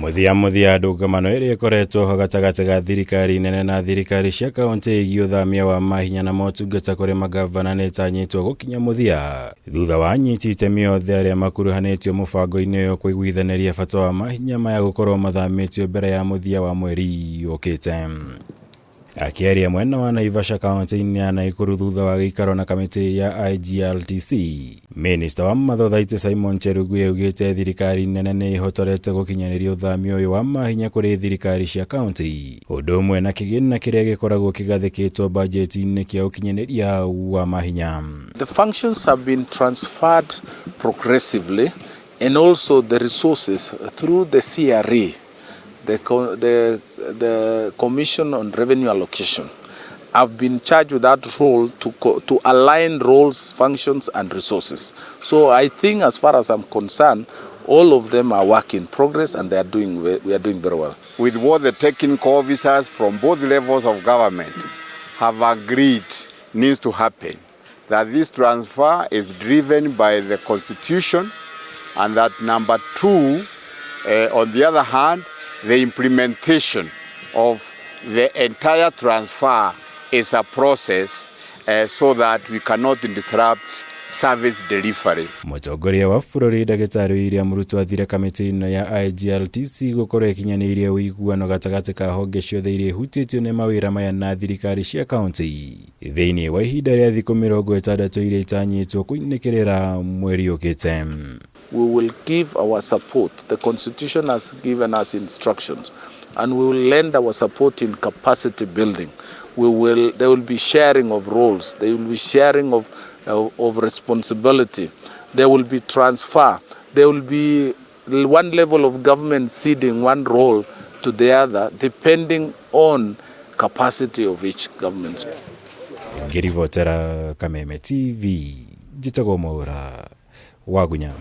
Mũthia mũthia, ndũngamano ĩrĩa ĩkoretwo ho gatagatĩ ga thirikari nene na thirikari cia kaunti ĩgiĩ ũthamia wa mahinya na motungata kũrĩ magavana nĩ ĩtanyĩtwo gũkinya mũthia thutha wa anyiti itemi othe arĩa makuruhanĩtio mũbango-inĩ ũyũ kũiguithanĩria bata wa mahinya maya gũkorwo mathamĩtio mbere ya mũthia wa mweri ũkĩte. Akĩaria mwena wa Naivasha kaunti-inĩ ya Naikuru thutha wa gĩikaro na kamĩtĩ ya IGRTC, Minista wa mathothaitĩ Simon Chelugui augĩte thirikari nene nĩ ĩhotorete gũkinyanĩria ũthamia ũyũ wa mahinya kũrĩ thirikari cia kaunti, ũndũ ũmwe na kĩgĩna kĩrĩa gĩkoragwo kĩgathĩkĩtwo bajeti-inĩ kĩa ũkinyanĩria wa mahinya. The functions have been transferred progressively and also the resources through the CRA, the Commission on Revenue Allocation, have been charged with that role to align roles, functions and resources. So I think as far as I'm concerned, all of them are work in progress and we are doing very well. With what the technical officers from both levels of government have agreed needs to happen, that this transfer is driven by the Constitution, and that number two, on the other hand, the implementation of the entire transfer is a process so that we cannot disrupt service delivery. Mũtongoria wa bũrũri Ndagĩtarĩ William Ruto athire kamĩtĩ ĩno ya IGRTC gũkorwo ĩkinyanĩirie ũiguano gatagatĩ ka honge ciothe iria ihutĩtio nĩ mawĩra maya na thirikari cia kaunti thĩinĩ wa ihinda rĩa thikũ 60 iria itanyĩtwo kũinĩkĩrĩra mweri ũkĩte. We will give our support. The Constitution has given us instructions, and we will lend our support in capacity building. There will be sharing of roles, there will be sharing of responsibility, there will be transfer, there will be one level of government ceding one role to the other, depending on capacity of each government. Ngĩribotera Kameme TV, njĩtagwo Mwaura Wagunya.